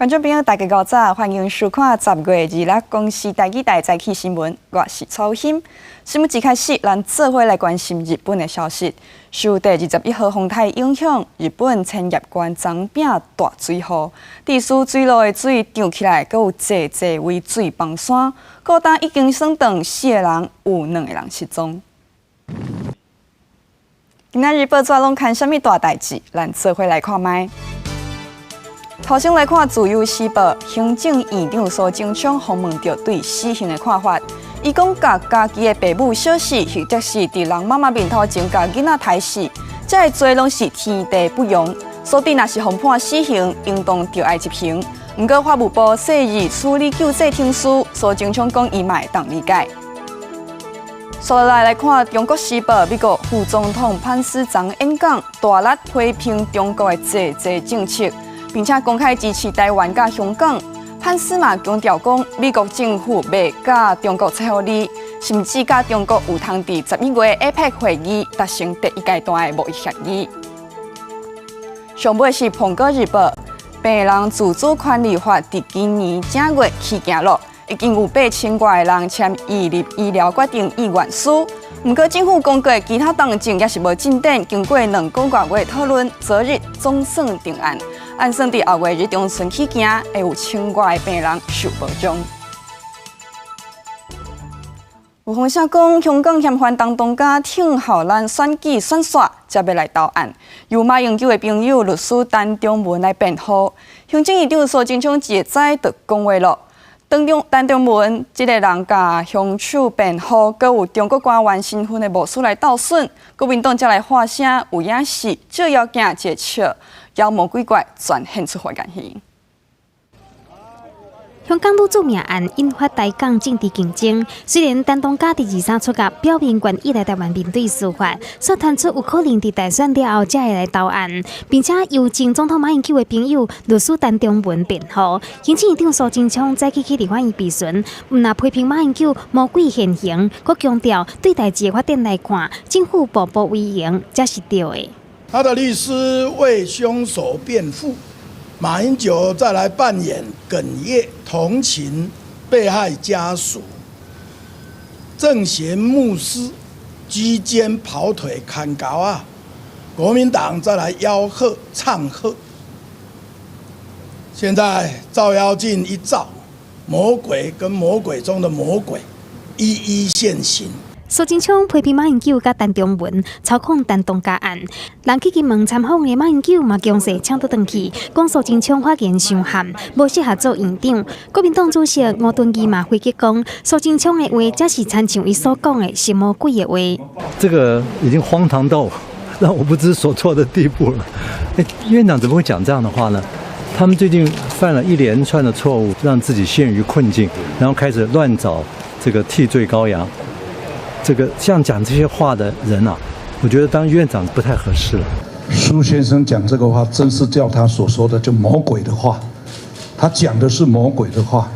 觀眾朋友，大家午早，歡迎收看10月26公視台語台早起新聞，我是曹欣。新聞一開始，咱做伙來關心日本的消息。受第21號風台影響，日本千葉縣長柄大水雨，地區水路的水漲起來，閣有濟濟位水崩山，過冬已經損斷四个人，有兩个人失蹤。今仔日報紙攏刊啥物大代誌？咱做伙來看覓。頭先來看《自由時報》，行政院長蘇貞昌訪問著對死刑的看法。伊講，共家己的爸母小死，或者是佇人媽媽面頭前共囡仔刣死，這个罪攏是天地不容。所以，若是予判死刑，應當著愛執行。毋過，法務部設置處理救濟程序，蘇貞昌講伊嘛會當理解。接落來來看《中國時報》，美國副總統潘斯昨演講，大力批評中國的濟濟政策，並且公開支持台灣佮香港。潘斯嘛強調講，美國政府袂佮中國切予離，甚至佮中國有通佇11月 APEC 會議達成第一階段的貿易協議。上尾是《蘋果日報》，病人自主權利法佇今年正月起行咯，已經有8000外个人簽預立醫療決定意願書。毋過政府公告的其他動靜猶是無進展，經過2個外月討論，昨日總算定案。按算佇後月日中旬起行，會有千外个病人受保障。有風聲講，香港嫌犯陳東家聽候咱選舉選煞，才欲來投案。由馬英九的朋友律師陳長文來辯護。行政院長蘇貞昌一早就講話囉。陳長文這个人共兇手辯護，閣有中國官員身份的牧師來鬥損，國民黨才來發聲，有影是照妖鏡一个笑，妖魔鬼怪全現出原形。香港女子命案引發台港政治競爭。雖然陳東嘉佇23出獄，表明願意來台灣面對司法，煞傳出有可能佇大選了後才會來投案，並且由前總統馬英九的朋友律師陳長文辯護。行政院長蘇貞昌早起去立法院備詢，毋但批評馬英九魔鬼現形，閣強調對代誌的發展來看，政府步步為營才是對的。他的律師為兇手辯護。馬英九再來扮演哽咽同情被害家屬，鄭賢牧師居間跑腿牽猴仔，國民黨再來吆喝唱和。現在照妖鏡一照，魔鬼跟魔鬼中的魔鬼一一現形。蘇貞昌批評馬英九佮陳長文操控陳東嘉案，人去金門參訪的馬英九嘛強勢嗆倒轉去，講蘇貞昌發言傷悍，無適合做院長。國民黨主席吳敦義嘛回擊講，蘇貞昌的話才是親像伊所講的是魔鬼的話。這個已經荒唐到讓我不知所措的地步了。欸，院長怎麼會講這樣的話呢？他們最近犯了一連串的錯誤，讓自己陷於困境，然後開始亂找這個替罪羔羊。這個像講這些話的人啊，我覺得當院長不太合適了。蘇先生講這個話，真是照他所說的，就魔鬼的話。他講的是魔鬼的話。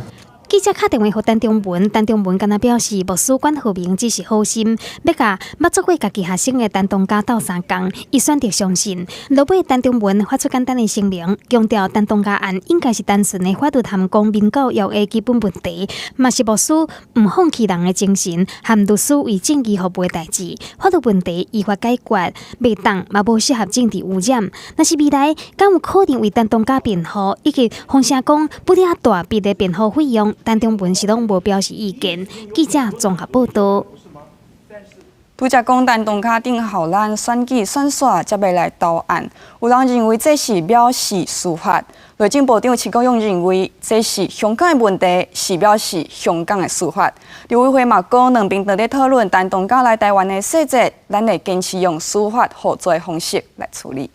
記者敲電話予陳長文，陳長文敢若表示，牧師管浩鳴只是好心，欲共捌做過家己學生的陳東嘉鬥相共，伊選擇相信。落尾，陳長文發出簡單的聲明，強調陳東嘉案應該是單純的法律和公民教育的基本問題，嘛是牧師毋放棄人的精神和律師為正義服務的代誌。法律問題依法解決，袂當嘛無適合政治污染。若是未來，敢有可能為陳東嘉辯護，以及風聲講不了大筆的辯護費用，陳長文是攏無表示意見。記者綜合報道。拄才講陳東嘉等候咱選舉選煞，才欲來投案。有人認為這是藐視司法。內政部長徐國勇認為這是香港的問題，是藐視香港的司法。陸委會嘛講，兩邊正佇討論陳東嘉來台灣的細節，咱會堅持用司法合作的方式來處理。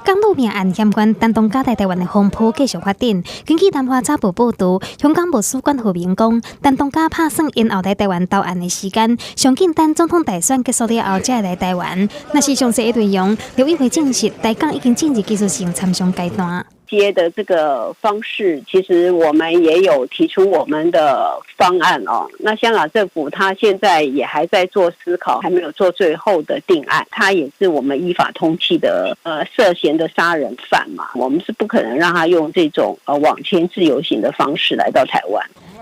港女命案嫌犯陳東嘉來台灣的風波繼續發展。根據南華早報報導，香港牧師管浩鳴講，陳東嘉拍算延後來台灣投案的時間，上緊等總統大選結束了後才會來台灣。若是詳細的內容，陸委會證實，台港已經進入技術性參詳階段。接的這個方式，其實我們也有提出我們的方案哦。那香港政府他現在也還在做思考，還沒有做最後的定案。他也是我們依法通緝的，涉嫌的殺人犯嘛。我們是不可能讓他用這種網簽自由行的方式來到台灣。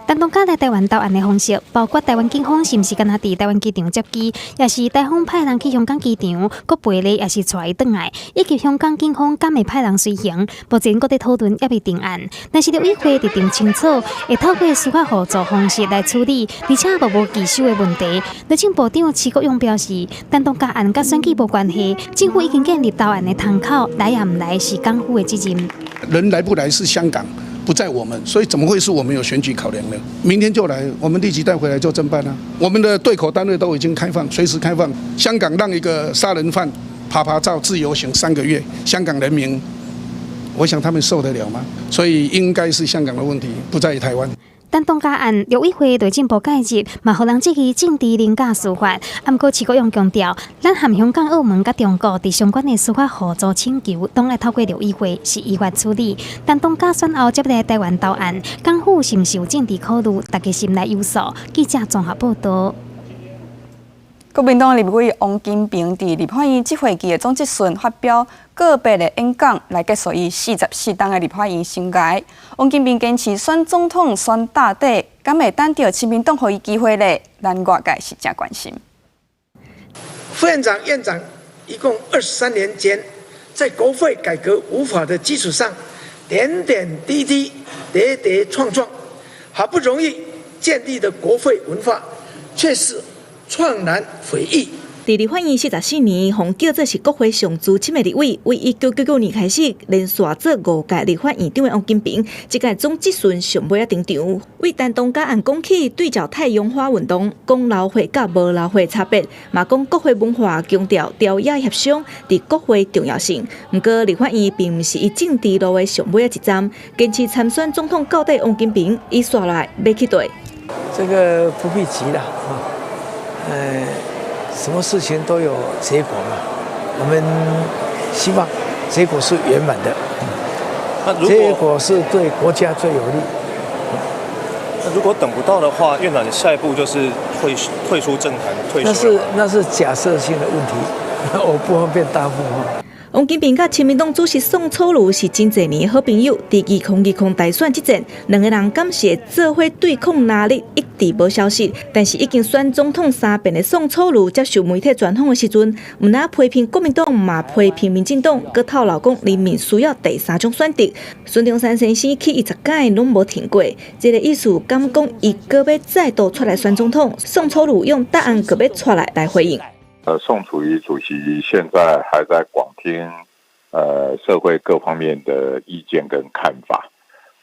陳東嘉來台灣投案的方式，包括台灣警方是毋是干焦佇台灣機場接機，抑是台方派人去香港機場，閣陪咧，抑是帶伊轉來，以及香港警方敢會派人隨行，目前閣佇討論，猶未定案。但是陸委會佇定清楚，會透過司法互助方式來處理，而且無棘手的問題。內政部長徐國勇表示，陳東嘉案佮選舉無關係，政府已經建立投案的窗口，來抑毋來是港府的責任。人來不來是香港，不在我們，所以怎麼會是我們有選舉考量呢？明天就來，我們立即帶回來做偵辦啊！我們的對口單位都已經開放，隨時開放。香港讓一個殺人犯趴趴走自由行3個月，香港人民，我想他們受得了嗎？所以應該是香港的問題，不在於台灣。陳東嘉案，陸委會內政部介入，嘛予人質疑政治凌駕司法。毋過徐國勇強調，咱和香港、澳門佮中國佇相關的司法互助請求，攏愛透過陸委會是依法處理。陳東嘉選後接來台灣投案，港府是毋是有政治考慮？大家心內有數。記者綜合報道。國民黨立委王金平佇立法院這會期的總質詢發表告別的演講，來結束伊44冬的立法院生涯。王金平堅持選總統選到底，敢會等著親民黨予伊機會咧？咱外界是誠關心。副院長、院長一共23年間，在國會改革無法的基礎上，點點滴滴、跌跌撞撞，好不容易建立的國會文化，卻是愴然毀譽。佇立法院44年，予人叫做是國會上資深的立委，為1999年開始連續做五屆立法院長的王金平，這屆總質詢上尾仔登場。為陳東嘉案講起對照太陽花運動，講流血佮無流血差別，嘛講國會文化強調朝野協商佇國會重要性。毋過立法院並毋是伊政治路的上尾仔一站，堅持參選總統到底王金平，伊紲來欲去綴。這個不必急啦，啊，什麼事情都有結果嘛，我們希望結果是圓滿的，結果是對國家最有利。那如果等不到的話，院長，你下一步就是退出政壇？退那是那是假設性的問題，我不方便答覆。王金平佮親民黨主席宋楚瑜是真濟年好朋友，佇2020大選之前，兩个人敢是會做伙對抗拉力，一直無消息。但是已經選總統三遍的宋楚瑜接受媒體專訪的時陣，毋但批評國民黨，嘛批評民進黨，閣透露講人民需要第三種選擇。孫中山先生起義十擺攏無停過，這个意思敢講伊閣欲再度出來選總統？宋楚瑜用答案閣欲出來來回應。宋楚瑜主席現在還在廣聽，社會各方面的意見跟看法，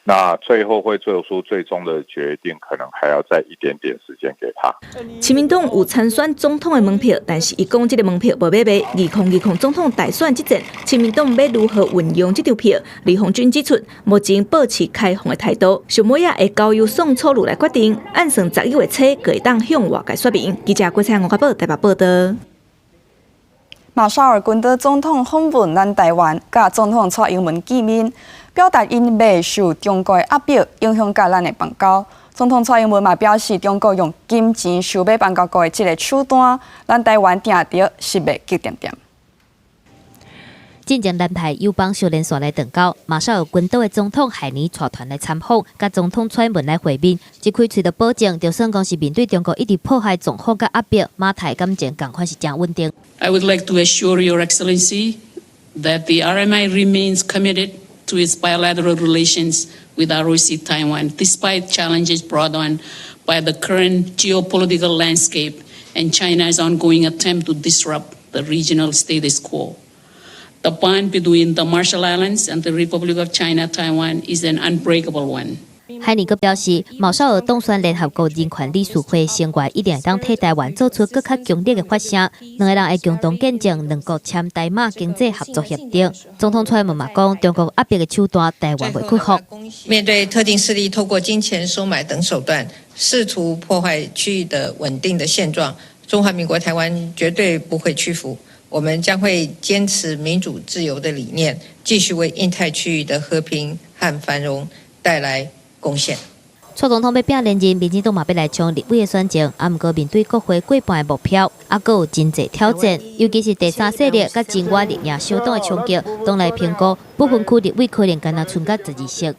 那最後會做出最終的決定，可能還要再一點點時間給他。親民黨有參選總統的門票，但是伊講這个門票無欲賣。2020總統大選之戰，親民黨欲如何運用這張票？李鴻鈞指出，目前保持開放的態度，上尾仔會交由宋楚瑜來決定。按算11月初，會當向外界說明。記者郭彩吳家寶台北報道。馬紹爾群島總統訪問咱台灣，佮總統蔡英文見面，表達𪜶袂受中國的壓迫，影響佮咱的邦交。總統蔡英文嘛表示，中國用金錢收買邦交國的這个手段，咱台灣聽著是袂激恬恬。進前南台友邦小連線來斷交，馬紹爾群島的總統海尼帶團來參訪，佮總統蔡英文來會面，一開喙就保證，就算講是面對中國一直破壞狀況佮壓迫，馬台感情仝款是誠穩定。 I would like to assure Your Excellency that the RMI remains committed to its bilateral relations with ROC Taiwan, despite challenges brought on by the current geopolitical landscape and China's ongoing attempt to disrupt the regional status quo. The bond between the Marshall Islands and the Republic of China, Taiwan is an unbreakable one. 海尼閣表示，馬紹爾當選聯合國人權理事會成員，一定會當替台灣做出閣較強烈的發聲。兩个人會共同見證兩國簽台馬經濟合作協定。總統蔡英文嘛講，中國壓迫的手段，台灣袂屈服。面對特定勢力透過金錢收買等手段，試圖破壞區域的穩定的現狀，中華民國台灣絕對不會屈服。我們將會堅持民主自由的理念，繼續為印太區域的和平和繁榮帶來貢獻。蔡總統欲拼連任，民進黨嘛欲來衝立委的選情，啊，毋過面對國會過半的目標，啊，閣有真濟挑戰，尤其是第三勢力佮真倚綠營小黨的衝擊，黨內評估不分區立委可能干焦賰甲12席。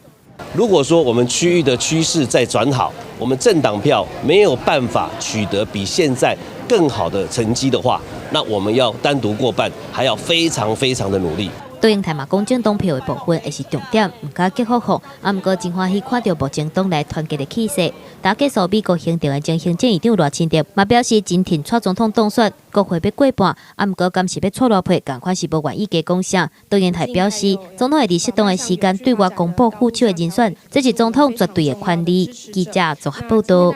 如果說我們區域的趨勢再轉好，我們政黨票沒有辦法取得比現在更好的成績的話，那我們要單獨過半，還要非常非常的努力。卓榮泰嘛講，政黨票的部分會是重點，毋敢激福福，啊，毋過真歡喜看著目前黨內團結的氣勢。打結束美國行程的前行政院長賴清德嘛表示，真挺蔡總統當選，國會欲過半，啊，毋過敢是欲蔡偌配，仝款是無願意加講啥。卓榮泰表示，總統會佇適當的時間對外公布副手的人選，這是總統絕對的權利。記者綜合報導。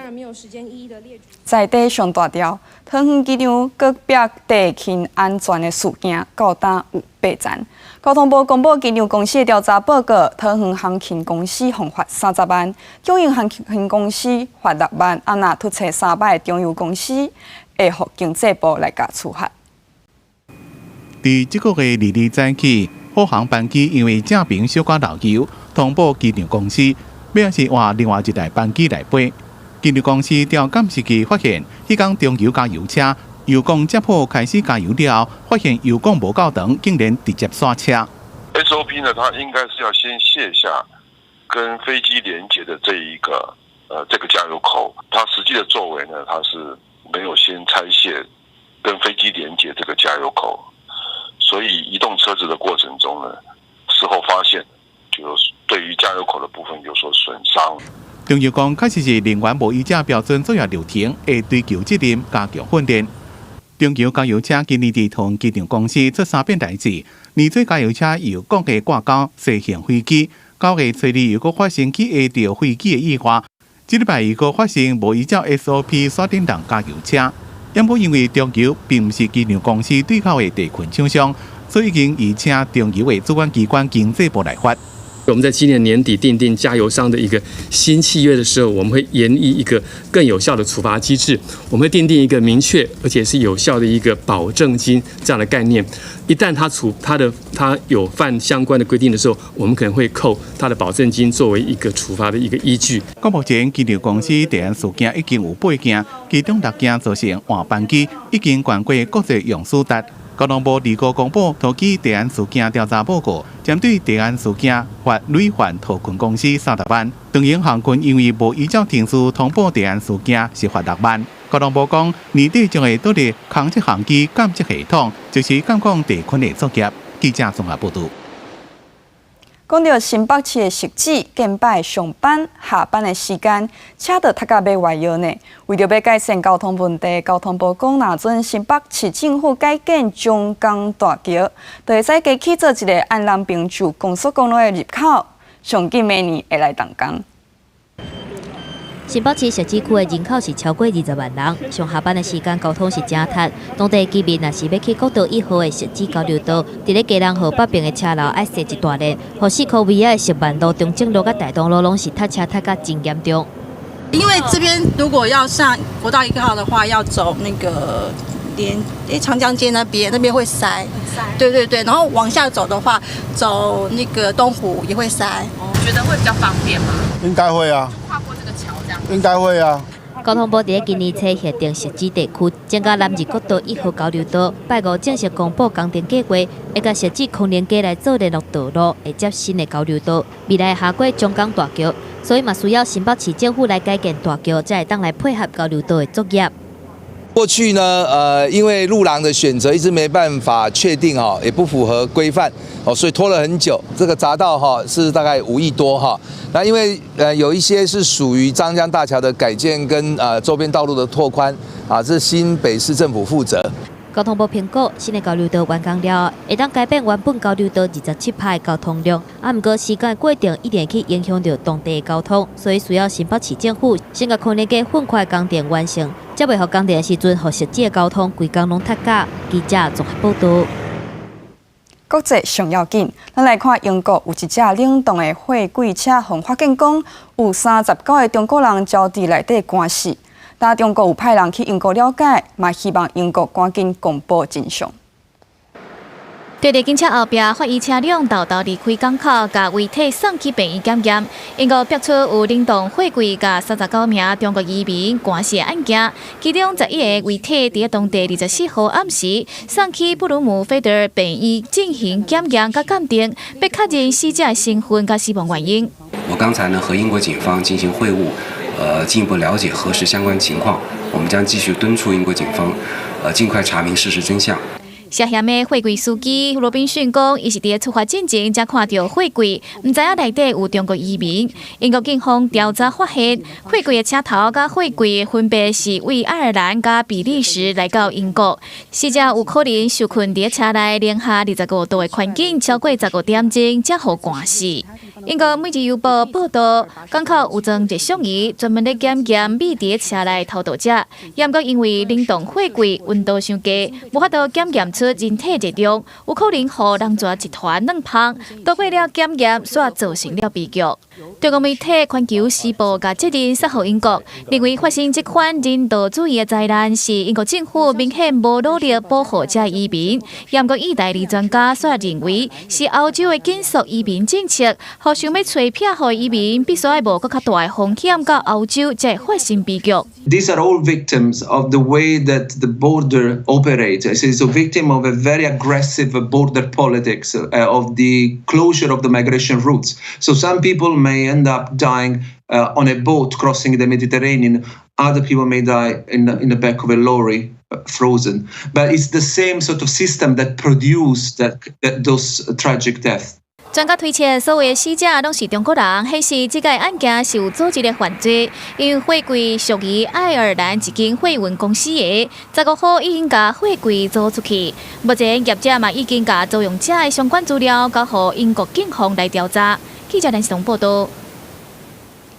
在地上大條，桃園機場隔壁地勤安全的事件，到今有八層。交通部公布機場公司的調查報告，桃園航勤公司予罰30萬，中榮航勤公司罰6萬，啊若突冊三擺的中油公司會予經濟部來共處罰。佇這個月22早起，虎航班機因為正爿小可漏油，通報機場公司，欲是換另外一台班機來飛。機場公司調監視器發現，彼工中油加油車油缸接好開始加油了後，發現油缸無夠長，竟然直接煞車。 SOP 呢，它應該是要先卸下跟飛機連接的這一個這個加油口，它實際的作為呢，它是沒有先拆卸跟飛機連接這個加油口，所以移動車子的過程中呢，事後發現就對於加油口的部分有所損傷。中油講確實是人員無依照標準作業流程，會追究責任，加強訓練。中油加油車今年佇桃園機場公司出三遍代誌，年初加油車油缸的掛鈎西行飛機，9月初2又閣發生去下著飛機的意外，這禮拜又閣發生無依照 SOP 煞電動加油車，毋過因為中油並毋是機場公司對口的地勤廠商，所以已經移請中油的主管機關經濟部來罰。我們在今年年底訂定加油商的一個新契約的時候，我們會研議一個更有效的處罰機制。我們會訂定一個明確而且是有效的一個保證金這樣的概念。一旦他處他的他有犯相關的規定的時候，我們可能會扣他的保證金作為一個處罰的一個依據。到目前，機場公司地安事件已經有八件，其中六件造成換班機，已經懸過國際運輸達。交通部25公布桃機地安事件調查報告，針對地安事件罰旅環桃勤公司30萬，長榮航空因為無依照程序通報地安事件，是罰6萬。交通部講，年底將會導入空測航機監測系統，就是監控地勤的作業。記者綜合報導。講著新北市的汐止，近擺上班、下班的時間，車都塞甲欲歪腰呢。為著欲改善交通問題，交通部講，若準新北市政府改建中江大橋，就會使加起做一个安南平洲高速公路的入口，上緊明年會來動工。新北市汐止區的人口是超過20萬人，上下班的時間交通是誠塞。當地居民若是欲去國道1號的汐止交流道，佇咧基隆河北爿的車流愛踅一大輪，予四箍尾仔的石萬路、中正路佮大同路攏是塞車塞甲真嚴重。因為這邊如果要上國道1號的話，要走那個連長江街那邊，那邊會塞。對對對，然後往下走的話，走那個東湖也會塞。覺得會比較方便嗎？應該會啊。跨過這個橋這樣。應該會啊。交通部佇咧今年初核定汐止地區增加南入國道1號交流道，拜五正式公布工程計劃，會共汐止空靈街來做聯絡道路，會接新的交流道，未來下過中江大橋，所以嘛需要新北市政府來改建大橋，才會當來配合交流道的作業。過去呢，因為路廊的選擇一直沒辦法確定哈，也不符合規範，哦，所以拖了很久。這個匝道哈是大概5億多哈，那因為有一些是屬於張江大橋的改建跟周邊道路的拓寬啊，這是新北市政府負責。交通部評估，新的交流道完工了後，會當改變原本交流道27%的交通量，啊，毋過時間過程一定會去影響著當地的交通，所以需要新北市政府先共空靈街分塊工程完成，才袂予工程的時陣，予汐止的交通規工攏塞甲。記者綜合報導。國際上要緊，咱來看英國有一隻冷凍的貨櫃車，予發現講有39個中國人招佇內底寒死。但中國有派人去英國了解，嘛希望英國趕緊公布真相。佇咧警車後壁發現車輛偷偷離開港口，共遺體送去病院檢驗。英國爆出有冷凍貨櫃共39名中國移民寒死的案件，其中11個遺體佇當地24號暗時送去布魯姆菲德病院進行檢驗佮鑑定，欲確認死者的身份佮死亡原因。我剛才呢和英國警方進行會晤，進一步了解核實相關情況。我們將繼續敦促英國警方，盡快查明事實真相。涉嫌的貨櫃司機羅賓遜講，伊是佇出發進前才看著貨櫃，毋知影內底有中國移民。英國警方調查發現，貨櫃的車頭佮貨櫃分別是為愛爾蘭佮比利時來到英國。死者有可能受困佇車內零下25度的環境，超過15點鐘才予寒死。英國每日郵報報導，港口有裝熱像儀，專門咧檢驗匿佇車內偷渡者。毋過因為冷凍貨櫃溫度傷低，無法度檢驗出人體熱量，有可能予人蛇集團軟芳。躲過了檢驗，煞造成了悲劇。中國媒體環球時報共責任卸予英國，認為發生這款人道主義的災難是英國政府明顯無努力保護這移民。毋過意大利專家煞認為是歐洲的緊縮移民政策，予想欲揣庇護移民必須愛冒閣較大的風險到歐洲，才會發生悲劇。 These are all victims of the way that the border operates. It's a victim of a very aggressive border politics, of the closure of the migration routes. So some people may end up dying on a boat crossing the Mediterranean. Other people may die in the back of a lorry, frozen. But it's the same sort of system that produced those tragic deaths. 專家推測，所有的死者攏是中國人，顯示這個案件是有組織的犯罪。因為貨櫃屬於愛爾蘭一間貨運公司的，15號已經共貨櫃租出去。目前業者嘛已經共租用者的相關資料交予英國警方來調查。記者連線報導。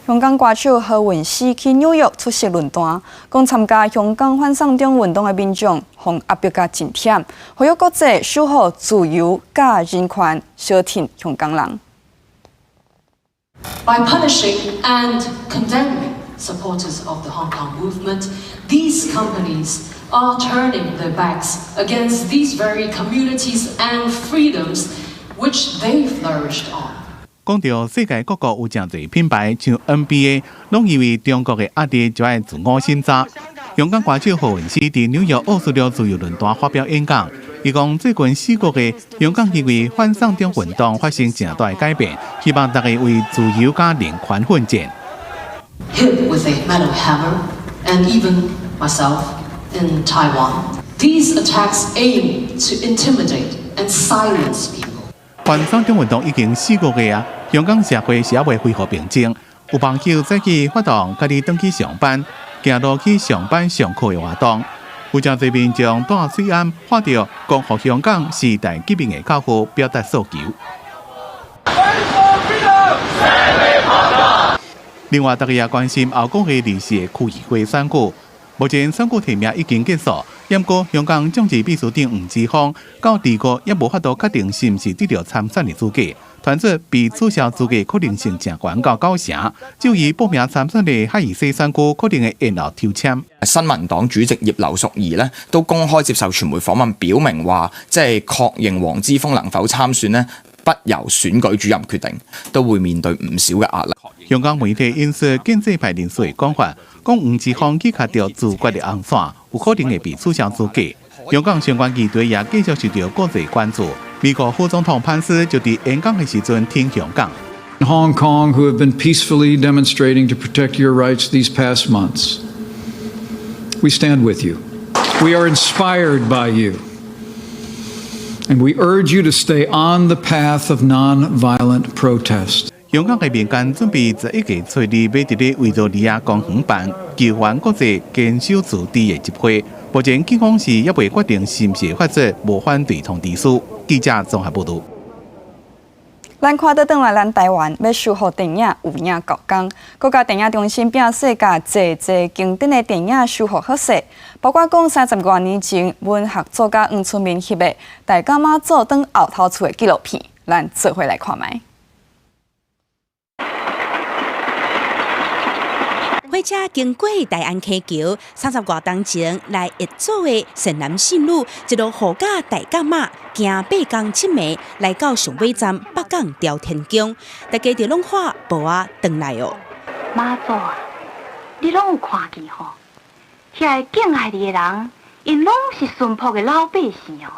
香港歌手何韻詩去紐約出席論壇，講參加香港反送中運動的民眾，予壓迫甲真忝，呼籲國際守護自由佮人權，相挺香港人。 By punishing and condemning supporters of the Hong Kong movement, these companies are turning their backs against these very communities and freedoms which they flourished on. 講著世界各國有誠濟品牌，像 NBA，攏因為中國的壓力就愛自我審查。香港歌手何韻詩佇紐約奧斯陸自由論壇發表演講，伊講最近4個月，香港因為反送中運動發生誠大的改變，希望大家為自由佮人權奮戰。 Hit with a metal hammer, and even myself in Taiwan. These attacks aim to intimidate and silence people. 反送中運動已經四個月啊，香港社會是猶未恢復平靜。有網友早起發動家己轉去上班，行路去上班上課的活動。有誠濟民眾帶水罨喊著光復香港時代革命的口號，表達訴求。Fight for freedom! 另外，大家也關心後個月24的區議會選舉。目前選舉提名已經結束，毋過香港眾志秘書長黃之鋒到這個猶無法度確定是毋是得著參選的資格，傳出被取消資格可能性誠懸到九成。至於報名參選的海怡西選區，可能會延後抽籤。新民黨主席葉劉淑儀呢都公開接受傳媒訪問，表明話即係確認黃之鋒能否參選呢，不由選舉主任決定，都會面對唔少嘅壓力。香港媒體引述建制派人士的講法，講黃之鋒去卡著自決的紅線，有可能會被取消資格。香港相關議題也繼續受著國際關注。美國副總統潘斯就佇演講的時陣挺香港。 Hong Kong, who have been peacefully demonstrating to protect your rights these past months, we stand with you. We are inspired by you. And we urge you to stay on the path of nonviolent protest. 香港的民間準備11月初2欲佇咧維多利亞公園辦求援國際堅守自治的集會。目前警方是猶未決定是毋是發出無反對通知書。記者綜合報導。咱看倒轉來，咱台灣欲修復電影有影夠工。國家電影中心摒細共濟濟經典的電影修復好勢，包括講30外年前文學作家黃春明翕的《大甲媽祖轉後頭厝》的紀錄片，咱做伙來看覓。火車經過大安溪橋，30外冬前來譯做的善男信女，一路護駕大甲媽，行八工七暝來到上尾站北港朝天宮，大家就攏喊婆仔轉來哦。媽祖啊，你攏有看見吼？遐个敬愛你的人，𪜶攏是淳樸的老百姓哦。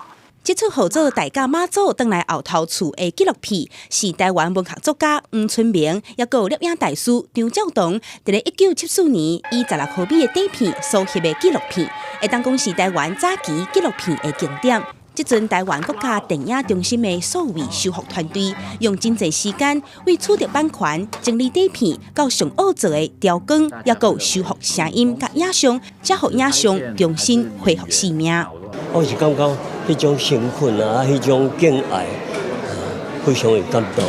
這齣號做大甲媽祖轉來後頭厝的紀錄片，是台灣文學作家黃春明，抑閣有攝影大師張照堂，佇咧1974年以16毫米的底片所翕的紀錄片，會當講是台灣早期紀錄片的經典。這陣台灣國家電影中心的數位修復團隊，用真濟時間為取得版權、整理底片，到上好做的調光，抑閣有修復聲音佮影像，才予影像重新恢復生命。我是感覺彼種誠懇啊，彼種敬愛，非常的感動。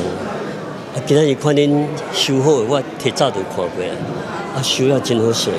啊，今仔日看恁修好的，我提早就看過啦，啊，修了真好勢。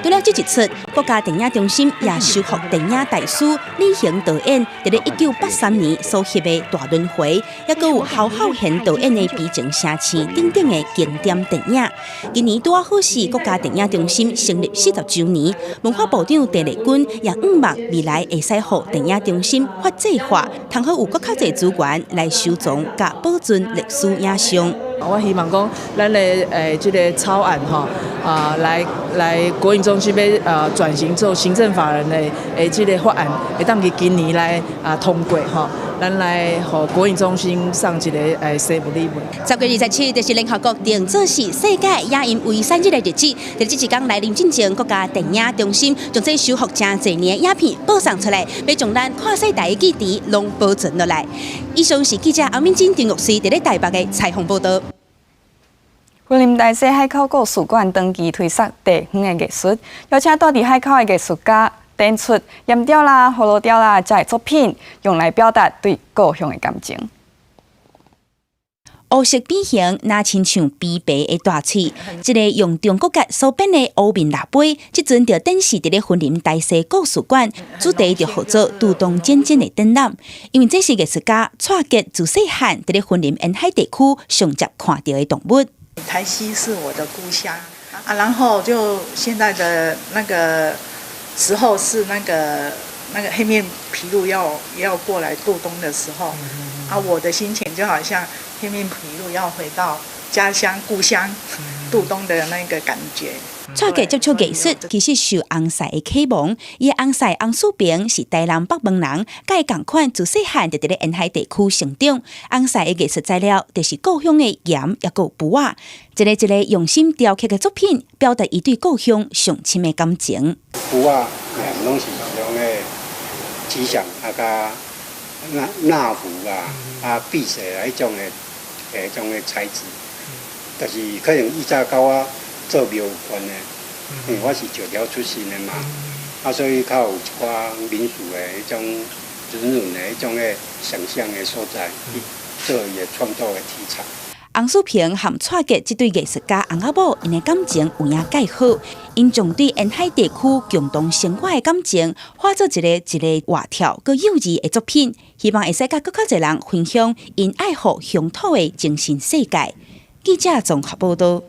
除了這一齣，國家電影中心也修復電影大師李行導演佇咧1983年所翕的《大輪迴》，抑閣有侯孝賢導演的《悲情城市》等等的經典電影。今年拄好是國家電影中心成立40週年，文化部長鄧麗君也向望未來會使予電影中心法制化，通好有閣較濟資源來收藏佮保存歷史影像。我希望講，咱的這个草案吼，啊，來國影中心欲轉型做行政法人的這个法案，會當佇今年來啊通過吼，咱來予國影中心送一个生日禮物。10月27就是聯合國定做是世界影音遺產日的日子，佇這一工來臨進前，國家電影中心將這修復誠濟年的影片播送出來，欲將咱跨世代的記憶攏保存落來。以上是記者阿敏珍、陳玉穗佇咧台北的採訪報導。雲林大溪海口故事館長期推捒地方的藝術，邀請住佇海口的藝術家展出鹽雕啦、葫蘆雕啦這的作品，用來表達對故鄉的感情。烏色扁形，若親像琵琶的大喙，這个用中國結所編的烏面蜊杯，這陣就展示佇咧雲林大溪故事館，主題就號做渡冬剪剪的展覽。因為這是藝術家蔡杰自細漢佇咧雲林沿海地區上捷看著的動物。台西是我的故鄉啊，然後就現在的那個時候是那個黑面琵鷺要過來渡冬的時候，啊，我的心情就好像黑面琵鷺要回到家鄉故鄉渡冬的那個感覺。蔡杰接觸藝術，其實受翁婿的啟蒙。伊的翁婿翁樹平是台南北門人，佮伊仝款自細漢就佇咧沿海地區成長。翁婿的藝術材料就是故鄉的鹽，抑閣有布仔，一个一个用心雕刻的作品，表達伊對故鄉上深的感情。布仔，攏是用的吉祥啊，佮納福啊，啊辟邪啊，彼種的，彼種的材質，但是可能以前佮我做廟有關的，因為我是石雕出身的嘛，啊，所以較有一寡民俗的彼種人文的彼種的想像的所在，去做伊的創作的題材。翁樹平和蔡杰這對藝術家翁仔某，𪜶的感情有影蓋好，𪜶將對沿海地區共同生活的感情，化做一个一个活跳閣幼稚的作品，希望會使佮閣較濟人分享𪜶愛護鄉土的精神世界。記者綜合報導。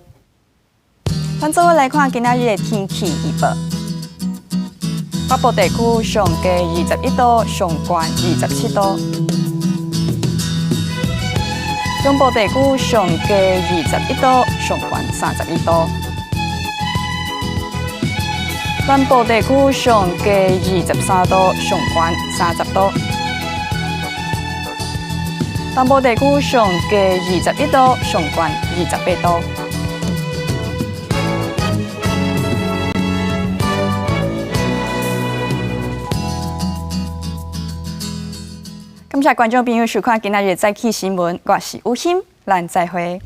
咱做伙來看今仔日的天氣預報。北部地區上低21度，上懸27度。中部地區上低21度，上懸31度。南部地區上低23度，上懸30度。東部地區上低21度，上懸28度。感謝觀眾朋友收看今仔日的早起新聞，我是雨欣，咱再會。